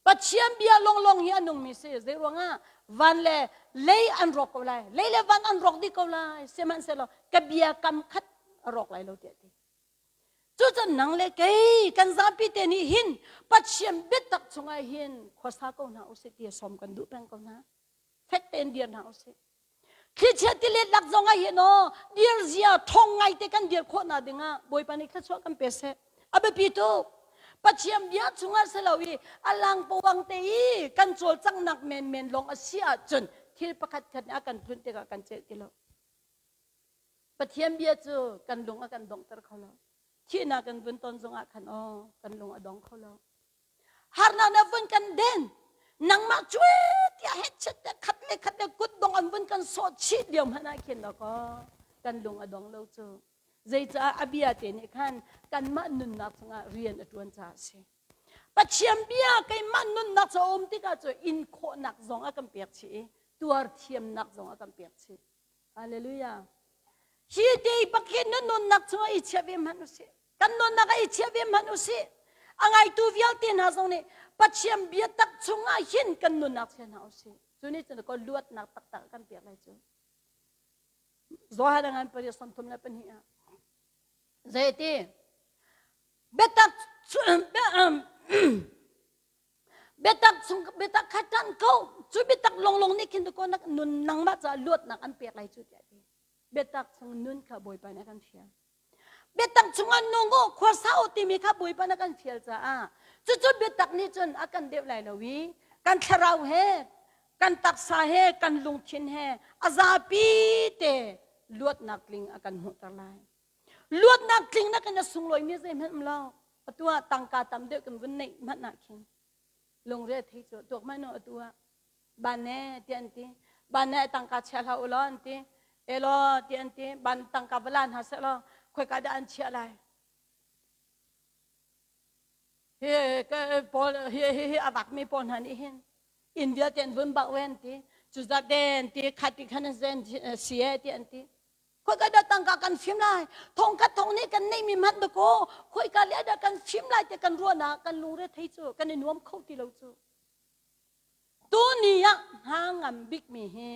Pathian bia lawnglawng hi a nungmi si. Zei ruangah van le lei an rawk ko lai. Lei le van an rawk dih ko lai. Sihmanhsehlaw ka bia kam khat a rawk lai lo tiah ti. Cucun nang le kei kan zapi te nih hin Pathian biatak chungah hin khuasa ko hna usih ti sawm kan duh peng ko hna. Fek tein dir hna usih. Thlichia tilet lak zong ah hin aw dir zia thong ngai te kan dir khawh na dingah Bawipa nih thluachuah kan pe seh. A biapi tuk. Pathian bia chungah si lo i a lang pawang te i kan cawlcanghnak menmen lawng a si ahcun thil pakhat khat nih a kan tlunh tikah kan celh ti lo. Pathian bia cu kan lung a kan donghter kho lo. Thihnak kan vun ton zongah khan aw kan lung a dong kho lo. Harnak na vun kan den nangmah cuai tiah hetchet te khat le khat le kut dong an vun kan sawh chih lio hmanh ah khin dawkaw kan lung a dong lo cu. Zeicah a bia te nih khan kanmah nunnak chungah rian a ṭuan caah a si. Pathian bia keimah nunnak cu a um tikah cu in khawhnak zong a kan pek chih i tuar thiamnak zong a kan pek chih. Hallelujah. Hi te bak hi na nunnak chungah i chiah ve hmanh usih. Kan nunnak ah i chiah ve hmanh usih. A ngaitu vialte hna zong nih Pathian biatak chungah hin kan nunnak chia hna usih. Cu nih cun ko luatnak taktak kan pek lai cu. Zohar ngan pariat 32 ah. Zeiti biatak biatak chung biatak kha ṭan ko cu biatak longlong nih khin ko nak nun nangmah caah luatnak an pek lai cu tiah ti biatak chung nun kha bawipa nih a kan fial biatak chungah nung u khuasa u timi kha bawipa nih a kan fial caah cucu biatak nih cun a kan deuh lai lo i kan thlarau he kan taksa he kan lungthin he a zapi te luatnak tling a kan hmuhter lai Luatnak tling nakin a sunglawimi zeihmanh um lo. Atu ah tangka tam deuh kan vun neih hmanh ah khin lungre thei cu tuak manh u atu ah ban ne ti an ti ban ne tangka chia hlah u law an ti elaw ti an ti ban tangka va la hna seh law khoika dah an chiah lai hi pawl hi hi hi a vakmi pawl hna nih hin inn vialte an vun bauh an ti cuzat den ti khat ti khan zen si e ti an ti Khoika dah tangka kan fim lai? Thongkhat thong nih kan neihmi hmanh dakaw khoika le dah kan fim lai ti kan ruahnak kan lungre thei cu kan i nuam kho ti lo cu. Tuni ah hna ngam bikmi hi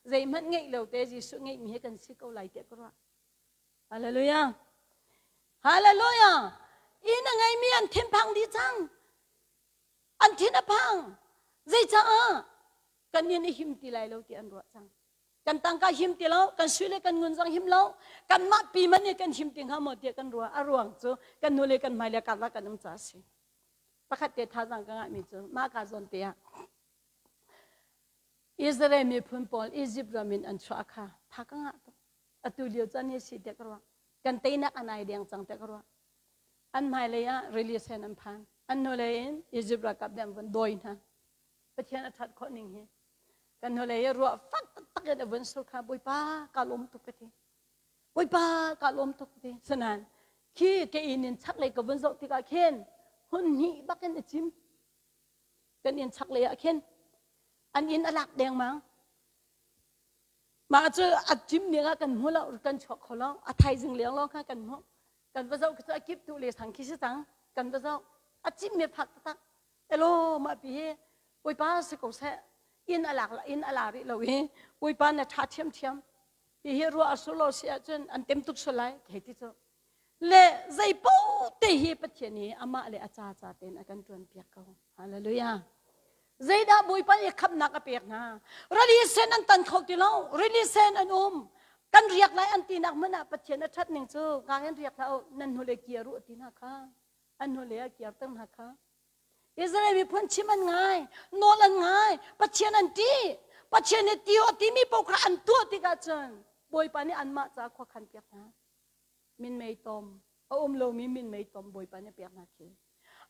zeihmanh ngeih lo te Jesuh ngeihmi hi kan si ko lai tiah ka ruah. Hallelujah. Hallelujah. Inn a ngeimi an thinphang dih cang. An thin a phang. Zeicah kan inn i him ti lai lo ti an ruah cang. Kan tangka him ti lo, kan sui le kan ngun zong him lo, kanmah pi man nih kan him ti hnga maw tiah kan ruah. A ruang cu kan nu le kan hmai le karlak kan um ca a si. Pakhat te thazaang ka ngahmi cu mah ka zawn te ah Israel miphun pawl Egypt ram in an chuah kha tha ka ngah tuk. Atu lio caan hi si tiah ka ruah. Kan teinak an ai deng cang te ka ruah. An hmailei ah rili sen an phan. An hnulei in Egypt ralkap nih an vun dawi hna. Pathian a ṭhat khawh ning hi. Kan hnulei i ruah fak taktak in a vun sur kha Bawipa ka lawm tuk ka ti. Bawipa ka lawm tuk ka ti. Sinain khi ke inn in chaklei ka vun zoh tikah khin hun hnih bakin a cim. Kan inn chaklei ah khin an inn a lak dengmang. Mah cu a cim ning ah kan hmu lo, kan chuak kho lo. A thaizing leng lawng kha kan hmuh. Kan va zoh khi cu a kip tu le sang khi si cang. Kan va zoh. A cim mi phak taktak. Elo mah pi hi Bawipa si ko seh. Inn a lak inn a la rih lo i Bawipa na ṭha ṭhiamṭhiam. Hi hi ruah a sur lo si ahcun an tem tuk sual lai hei ti cu. Le zei paoh te hi Pathian hi amah le a ca ca tein a kan ṭuan piak ko. Hallelujah. Zeidah Bawipa nih khamhnak a pek hna? Rili sen an tan kho ti lo. Rili sen an um. Kan riak lai an tinak hmun ah Pathian a ṭhat ning cu nga hin riak hlah u nan hnulei kir u ti hna kha. An hnulei ah kir ter hna kha. Israel miphun chim an ngai, nawl an ngai, Pathian an ṭih. Pathian nih ti awh timi paoh kha an tuah tikah cun Bawipa nih anmah caah khua khan piak hna. Minmei tom, a um lomi minmei tom Bawipa nih pek hna khi.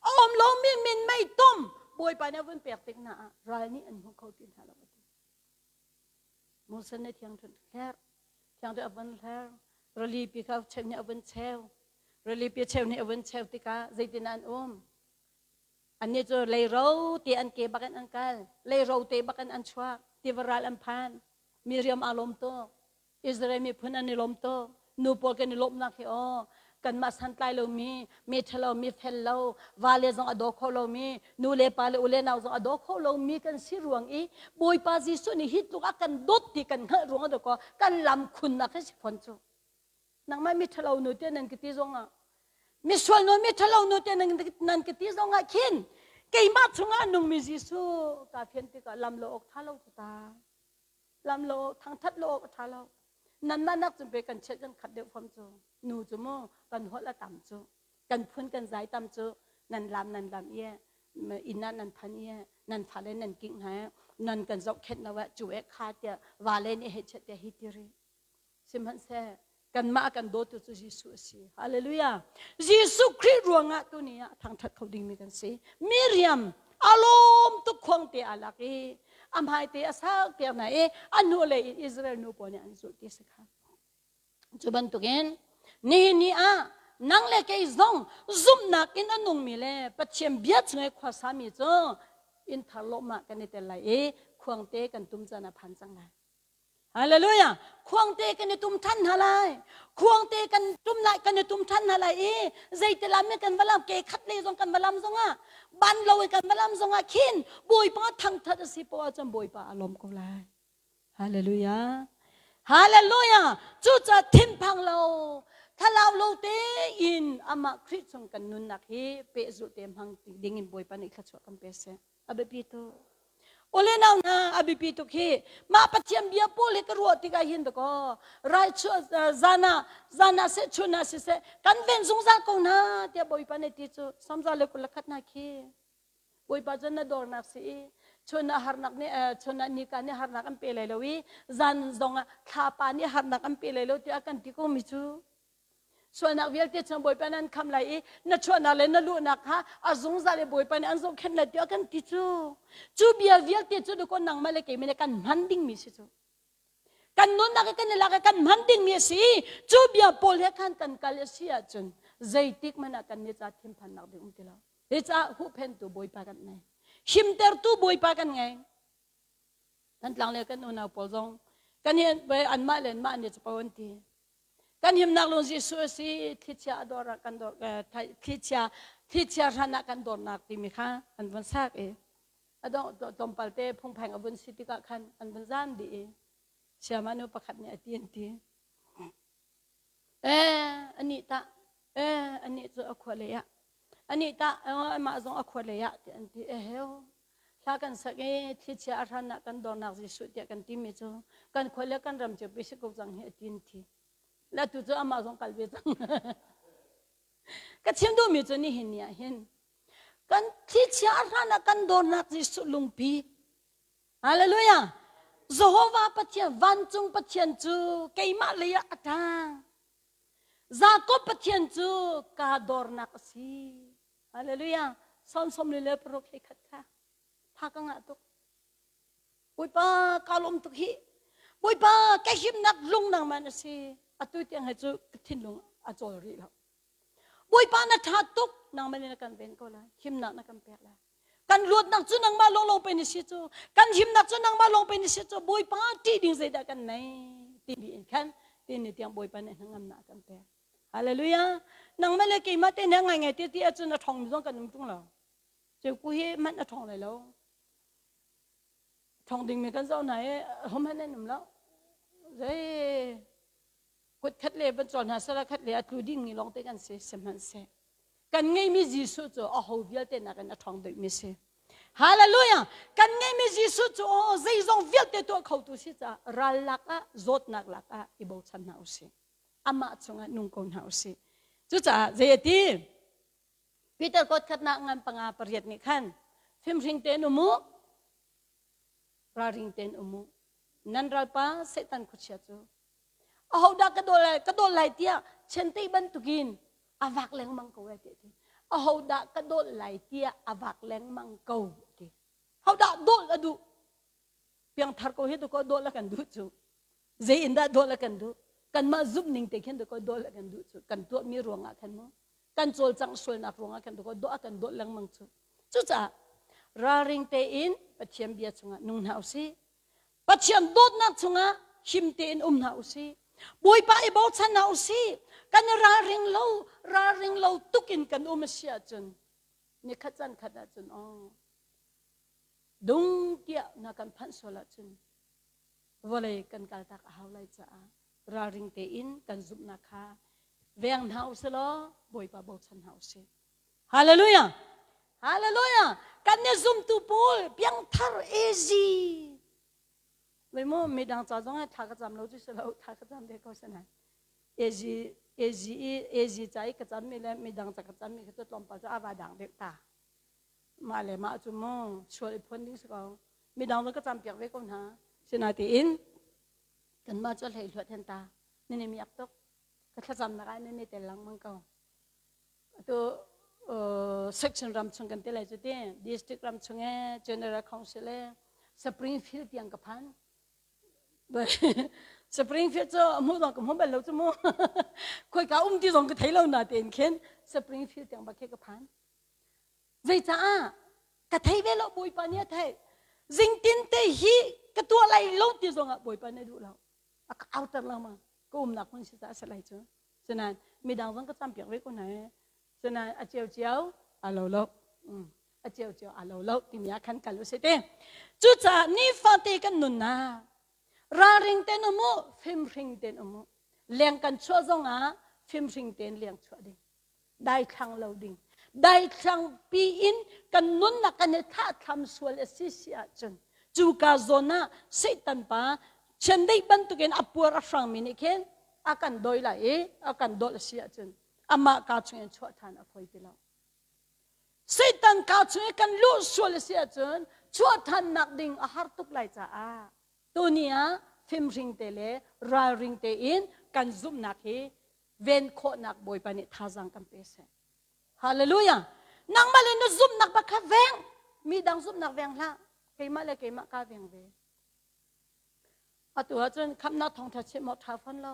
A um lomi minmei tom Bawipa nih a vun pek tik hna ah ral nih an hmu kho ti hna lo. Moses nih thiang hler, thiang a vun hler, rili pi kha cheu nih a vun cheu. Rili pi cheu nih a vun cheu tikah zeitin an um? Annih cu leiro te an ke bakin an kal, leiro te bakin an chuak, tiva ral an phan. Miriam aa lawm tuk. Israel miphun an i lawm tuk. Nu pawl kan i lawmhnak hi aw kanmah santlai lomi, mi ṭhalo, mi fel lo, vale zong a daw kho lomi, nu le pa le u le nau zong a daw kho lomi kan si ruang i Bawipa Jesuh nih hi tluk a kan dawt ti kan hngalh ruang ah kaw kan lam khunnak hi si fawn cu. Nangmah mi ṭhalo nu te nan ka ti zongah misual nu mi ṭhalo nu te nan ka ti zongah khin keimah chungah a nungmi Jesuh kaa fian tikah lam lo awk ṭha lo cu ta. Lam lo thangṭhat lo awk a ṭha lo. Nanmah nak cun pe kan chiat kan khat deuh fom cu. Nu cu mu kan holh a tam cu. Kan phun kan zai tam cu. Nan lam nan lam i inn ah nan phan i nan fale nan kingh hna nan kan zohkhenh lo ah cu e kha tiah vale nih hei chiat tiah hi ti rih. Sihmanhseh kanmah a kan dawtu cu Jesuh a si. Hallelujah. Jesuh Khrih ruangah tuni ah thangthat kho dingmi kan si. Miriam a lawm tuk khuang te a lak i a hmai te a sak piak hna i a hnu lei in Israel nu pawl nih an zulh ti si kha. Cu bantukin nihin ni ah nang le kei zong zumhnak in a nungmi le Pathian bia chung i khuasami cu inn thar lawmah kan i tel lai i khuangte kan tum caan a phan cang lai. Hallelujah. Khuangte kan i tum than hna lai. Khuangte kan tum lai kan i tum than hna lai i zeiti lam in kan va lam ke khat lei zong kan va lam zongah ban lo in kan va lam zongah khin Bawipa thangthat a si poah cun Bawipa a lawm ko lai. Hallelujah. Hallelujah. Cucaah thinphang lo thlalau lo tein amah Khrih chung kan nunnak hi pehzulh te hmang ding in Bawipa nih thluachuah kan pe seh. A biapi tuk. Ule nau hna a biapi tuk hi mah Pathian bia pawl hi ka ruah tikah hin dakaw rai zan ah zan ah seh chun ah siseh kan ven zungzal ko hna tiah Bawipa nih ti cu samza le 21 hna khi Bawipa cu na dornak si i chun ah harnak nih chun ah nika nih harnak an pe lai lo i zan zong ah thlapa nih harnak an pe lai lo tiah kan ti ko mi cu Sualnak vialte chung Bawipa nih an khamh lai i na chuahnak le na luhnak kha a zungzal i Bawipa nih an zohkhenh lai tiah kan ti cu. Cu bia vialte cu dakaw nangmah le keimah nih kan hman dingmi si cu. Kan nunnak i kan i lak i kan hman dingmi a si. Cu bia pawl he khan kan kal a si ahcun zeitik hmanh ah kan nih ca thinphannak ding um ti lo. Hi caah huhphentu Bawipa kan ngei. Himtertu Bawipa kan ngei. Thantlang le kan unau pawl zong kan hi anmah le anmah nih capo an ti. Kan himnak lung Jesuh a si, thlichia a dor ah kan dor, thlichia, thlichia hran ah kan dornak timi kha an vun sak i a dong tlawmpal te phungpheng a vun si tikah khan an vun zam dih i siama nu pakhat nih a ti an ti. Eh, anih tah, eh, anih cu a khua lei ah, anih tah, amah zong a khua lei ah ti an ti. Eheu, hla kan sak i thlichia a hran ah kan dornak Jesuh tiah kan timi cu kan khua le kan ram cio pi si ko cang hi a tin thi. Le tu cu amah zong kal ve cang. Ka chim duhmi cu nihin ni ah hin kan thlichia a hran ah kan dornak Jesuh lungpi Hallelujah! Jehovah Pathian, vancung Pathian cu keimah lei ah a ṭang. Jakob Pathian cu ka dornak a si. Hallelujah. Salm 46 hlei khat kha tha ka ngah tuk. Bawipa ka lawm tuk hi. Bawipa ka himnak lung nangmah na si. Atu tiang he cu ka thinlung a cawl rih lo. Bawipa na ṭha tuk nangmah nih na kan ven ko lai. Himnak na kan pek lai. Kan luatnak cu nangmah lawnglawng pe na si cu. Kan himnak cu nangmah lawng pe na si cu. Bawipa ṭih ding zeidah kan nei timi in khan tini tiang Bawipa nih hnangamnak a kan pek. Hallelujah. Nangmah le keimah te nih ngaingai te ti ahcun a ṭhawngmi zong kan um ṭung lo. Ceku hi hmanh a ṭhawng lai lo. Ṭhawng dingmi kan zoh hna i hohmanh an um lo. Zei kut khat le van cawn hna sala khat le a tlu dingmi lawng te kan si sihmanhseh kan ngeimi Jesuh cu a ho vialte nakin a ṭhawng deuhmi si. Hallelujah! Kan ngeimi Jesuh cu aw zeizong vialte tuah khotu si caah ral lak ah zawtnak lak ah i bochan hna usih. Amah chungah nung ko hna usih. Cucaah zei a ti? Peter kot khatnak ngan panga pariat nih khan fimhring tein um u, ralring tein um u. Nan ralpa Satan khuachia cu ahodah ka dawl lai ka dawl lai tiah chiandeih bantukin a vak lengmang ko lai tiah ti. Ahodah ka dawl lai tiah a vak lengmang ko ti. Hodah dawl a duh? Piangthar ko hi tu ko dawl a kan duh cu. Zei in dah dawl a kan duh? Kanmah zumh ning te khin tu ko dawl a kan duh cu. Kan tuahmi ruangah khan mu. Kan cawlcangh sualnak ruangah khan tu ko dawh a kan dawt lengmang cu. Cucaah ralring tein Pathian bia chungah nung hna usih. Pathian dawtnak chungah him tein um hna usih. Bawipa i bochan hna usih. Kan i ralring lo, ralring lo tuk in kan um a si ahcun nikhat caan khat ahcun aw dung tiah na kan phanh sual ahcun vawlei kan kaltak a hau lai caah ralring tein kan zumhnak kha veng hna usih law Bawipa bochan hna usih. Hallelujah! Hallelujah! Kan nih zumtu pawl piangthar easy. Wei mu midang ca zong ah thla ka cam lo cu si lo thla ka cam ve ko si nain easy easy i easy ca i ka cam mi le midang ca ka cam mi kha cu tlawmpal cu a va dang deuh ta. Mah le mah cu mu sual i phuan ding si ko. Midang zong ka cam piak ve ko hna. Sinatein kanmah cu hlei hluat hen ta. Nini miak tuk. Ka thlacamnak ah nini tel lengmang ko. Atu section ram chung kan ti lai cu ti district ram chung e general council e Springfield tiang ka phan. Springfield cu hmu zong ka hmu bal lo cu mu. Khoi ka um ti zong ka thei lo na tein khin Springfield tiang bak khi ka phan. Zeicaah ka thei ve lo Bawipa nih a theih. Zingtin te hi ka tuah lai lo ti zong ah Bawipa nih a duh lo. A ka auter lengmang. Ka umnak hmun si caah a si lai cu. Cunain midang zong ka campiak ve ko hna ee. Cunain a ciocio a lo lo. A ciocio a lo lo timi ah khan kal usih te. Cucaah nifate kan nunnak ralring tein um u, fimhring tein um u. Leng kan chuah zong ah fimhring tein leng chuah ding. Daithlang lo ding. Daithlang pi in kan nunnak kan i thlahthlam sual a si si ahcun cuka zawn ah Satan pa chiandeih bantukin a puar a hrangmi nih khin a kan dawi lai i a kan dawlh a si ahcun amah kaa chungin chuah ṭhan a fawi ti lo. Satan kaa chung i kan luh sual a si ahcun chuah ṭhannak ding a har tuk lai caah tuni ah fimhring te le ralring tein kan zumhnak hi ven khawhnak Bawipa nih thazaang kan pe seh. Hallelujah! Nangmah le na zumhnak bak kha veng. Mi dang zumhnak veng hlah. Keimah le keimah kaa veng ve. Atu ahcun khamhnak thawngṭha chimh awk ṭha fawn lo.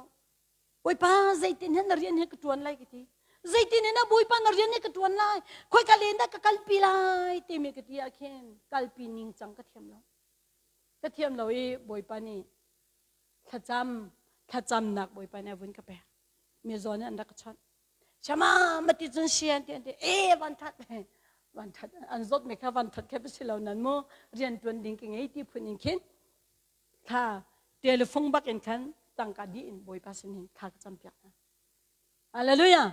Bawipa zeitin hen na rian hi ka ṭuan lai ka ti. Zeitin in Bawipa na rian hi ka ṭuan lai. Khoika len dah ka kalpi lai timi ka ti ah khin kalpi ning cang ka thiam lo. Ka thiam lo i Bawipa nih thlacam thlacamnak Bawipa nih a vun ka pek. Mi zawn an rak ka chawnh. Shama mati cun sian ti an ti e van that van that an zawt mi kha van that khe si lo nan mu rian tuan ding ke ngei ti phun in khin thla telephone bak in khan tangka di in bawipa sin hin thla ka cam piak hna hallelujah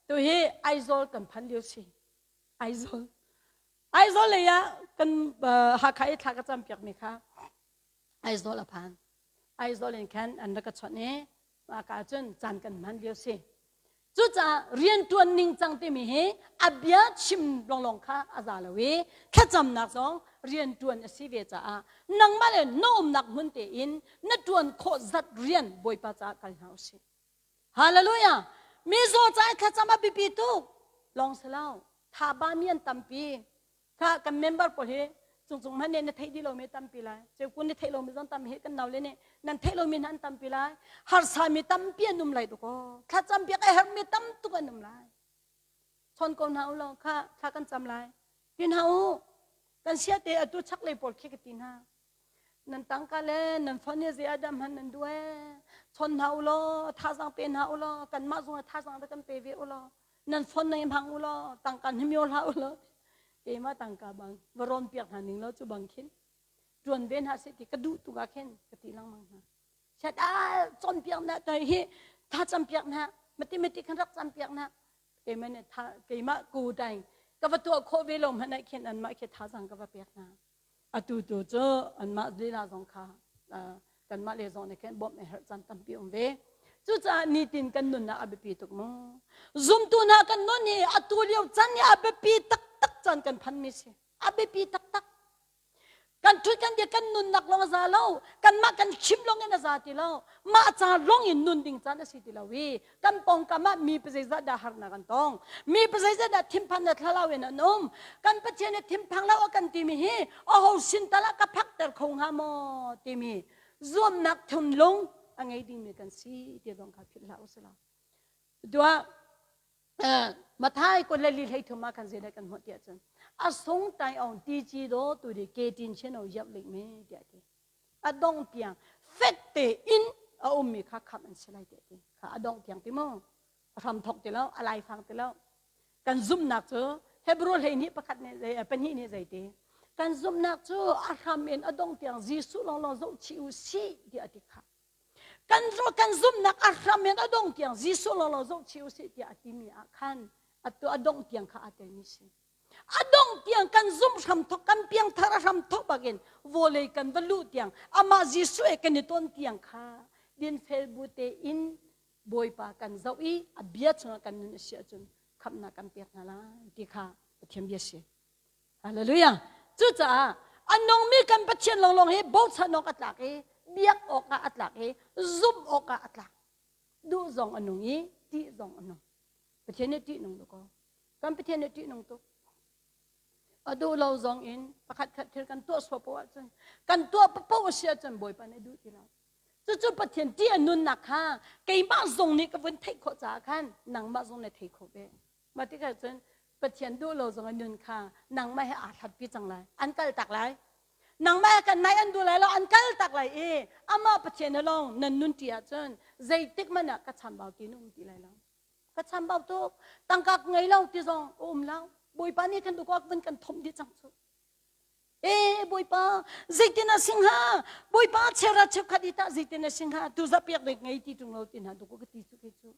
tu hi Aizawl kan phan lio si Aizawl Aizawl lei ah kan Hakha i thla ka cam piak mi kha Aizawl a phan Aizawl in khan an rak ka chawnh i Mah cun caan kan hman lio si. Cucaah rianṭuan ningcang timi hi a bia chim lawnglawng kha a za lo i thlacamnak zong rianṭuan a si ve caah nangmah le na umnak hmun tein na ṭuan khawh zat rian Bawipa caah kal hna usih. Hallelujah! Mizaw ca i thlacam a biapi tuk. Lawng si lo. Thaba mi an tampi. Kha kan member pawl hi cungcung hmanh nih na theih dih lomi tampi lai. Ceukun na theih lomi zong tam hi kan naule nih nan theih lomi hna an tampi lai. Harsa mi tampi an um lai tuk aw. Thlacam piak a herhmi tam tuk an um lai. Chawn ko hna u law kha thla kan cam lai. Ti hna u. Kan sia te atu chaklei pawl khi ka ti hna. Nan tangka le nan phone hi zei ah dah hman nan duh ee? Chawn hna u law, thazaang pe hna u law, kanmah zong ah thazaang rak kan pe ve u law, nan phone nan i hmang u law, tangka hnimio hlah u law. Keimah tangka bang va rawn piak hna ning law cu bang khin ṭuan ve hna seh ti ka duh tuk ah khin ka ti lengmang hna. Chat ah cawnpiak na toi hi tha campiak na mathematics kan rak campiak na keimah nih tha keimah ku dai ka va tuah khawh ve lo hmanh ah khin anmah khi thazaang ka va pek hna. Atu tu cu anmah lila zong kha kanmah le zong nih khin bawmh a herh caan tampi um ve. Cucaah nitin kan nunnak a biapi tuk mu. Zumtu hna kan nun hi atu lio caan hi a biapi taktak caan kan phanmi si. A biapi taktak. Kan ṭhut kan dir kan nunnak lawng a za lo. Kanmah kan chim lawng in a za ti lo. Mah ca lawng in nun ding caan a si ti lo i kan pawngkam ah mi zeizah dah harnak an tong. Mi zeizah dah thinphan le thlalau in an um. Kan Pathian nih thinphang lo a kan timi hi aho sin tal ah ka phakter kho hnga maw timi zuamnak thinlung a ngei dingmi kan si ti zong kha philh hlah usih law. Dua Mathai kul le li hlei thum ah khan zeidah kan hmuh tiah cun a sung tai ong ti ci do tu di ke tin chen o yap ling me tiah ti a dong tiang fek te in a ummi kha khamh an si lai tiah ti kha a dong tiang ti mu a hram thok ti lo a lai fang ti lo kan zumhnak cu Hebrew hlei nih pakhat nih zei pahnih nih zei ti kan zumhnak cu a hram in a dong tiang Jesuh lawnglawng zoh chih u sih tiah a ti kha Kan kan zumhnak a hram in a dong tiang Jesuh lawlaw zoh chih usih tiah a timi ah khan atu a dongh tiang kha aa telmi si. A dongh tiang kan zumh hram thok kan piangthar a hram thok bakin vawlei kan va luh tiang amah Jesuh he kan i ton tiang kha dinfel bu tein Bawipa kan zoh i a bia chungah kan nun a si ahcun khamhnak kan pek hna lai ti kha Pathian bia si. Hallelujah. Cucaah a nungmi kan Pathian lawnglawng hi bochan awk a tlak i biak awkah a tlak i zumh awkah a tlak. Duh zong a nung i ṭih zong a nung. Pathian nih ṭih nung tuk Kan Pathian nih ṭih nung tuk. A duh lo zong in pakhat khat thil kan tuah sual poah ahcun kan tuah paoh a si ahcun Bawipa nih duh ti lo. Cucu Pathian ṭih a nunnak kha keimah zong nih ka vun theih khawh caah khan nangmah zong na thei kho ve. Mah tikah cun Pathian duh lo zong in nun kha nangmah he aa hlatpi cang lai. An kal tak lai. Nangmah he kan nai an duh lai lo, an kal tak lai i amah Pathian he lawng nan nun ṭi ahcun zeitik hmanh ah ka chambau ti na um ti lai lo. Ka chambau tuk, tangka ka ngei lo ti zong a um lo. Bawipa nih kan duh vun kan thomh dih cang cu. E Bawipa, zeitin a si hnga? Bawipa chera cheukhat i tah zeitin a si hnga? Tu zapiak dek ngei ti ṭung lo ti hna duh ka ti cu kei cu.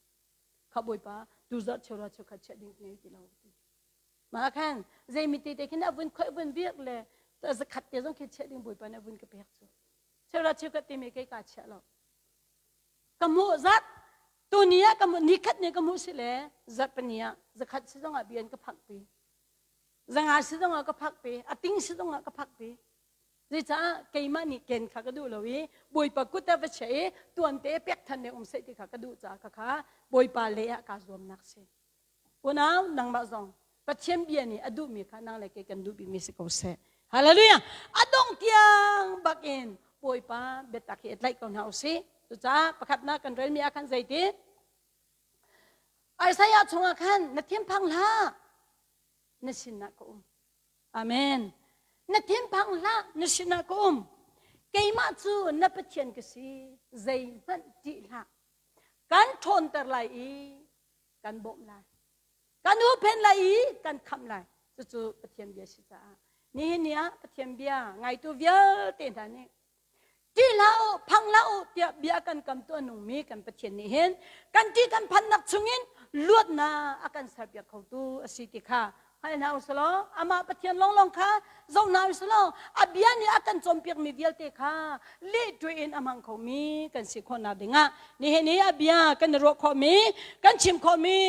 Kha Bawipa, tu zarh cheuhra cheukhat chiah ding ngei ti lo. Mah khan zeimi te te khin a vun khoih vun biak le zakhat te zong khi chiah ding Bawipa nih a vun ka pek cu. Cheuhra cheukhat te me kei ka chiah lo. Ka hmuh zat tu ni ah ka hmuh ni khat ne ka hmuh si le zarh pani ah zakhat si zong ah bian ka phak pi. Zanga si zong ah ka phak pi, a ting si zong ah ka phak pi. Zeicah keimah nih ken kha ka duh lo i Bawipa kut ah va chiah i tuante pek than ne um seh ti kha ka duh caah kha kha Bawipa le ah kaa zuamnak si. Unau nangmah zong Pathian bia nih a duhmi kha nang le kei kan duh bikmi si ko seh. Hallelujah! A dong tiang bakin Bawipa biatak hi tlaih ko hna usih. Cucaah pakhatnak kan relmi ah khan zeiti? Isaiah chungah khan na thinphang hlah na sinah ka um. Amen. Na thinphang hlah, na sinah ka um. Keimah cu na Pathian ka si, zeihmanh ṭih hlah. Kan ṭhawnter lai i kan bawmh lai. Kan huhphenh lai i kan khamh lai. Cucu Pathian bia si caah. Nihin ni ah Pathian bia ngaitu vialte hna nih Ṭih hlah u, phang hlah u tiah bia kan kamtu a nungmi kan Pathian nih hin kan ṭih kan phannak chungin luatnak a kan serpiak khotu a si ti kha hngal hna u sih amah Pathian lawnglawng kha zoh hna u sih a bia nih a kan cawnpiakmi vialte kha lehṭuih in a hmang khomi kan si khawhnak dingah nihin i a bia kan i ruah khawhmi kan chim khawhmi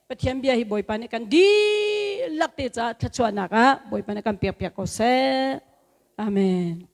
Pathian bia hi Bawipa nih kan dihlak te caah thluachuahnak ah Bawipa nih kan pekpiak ko seh. Amen.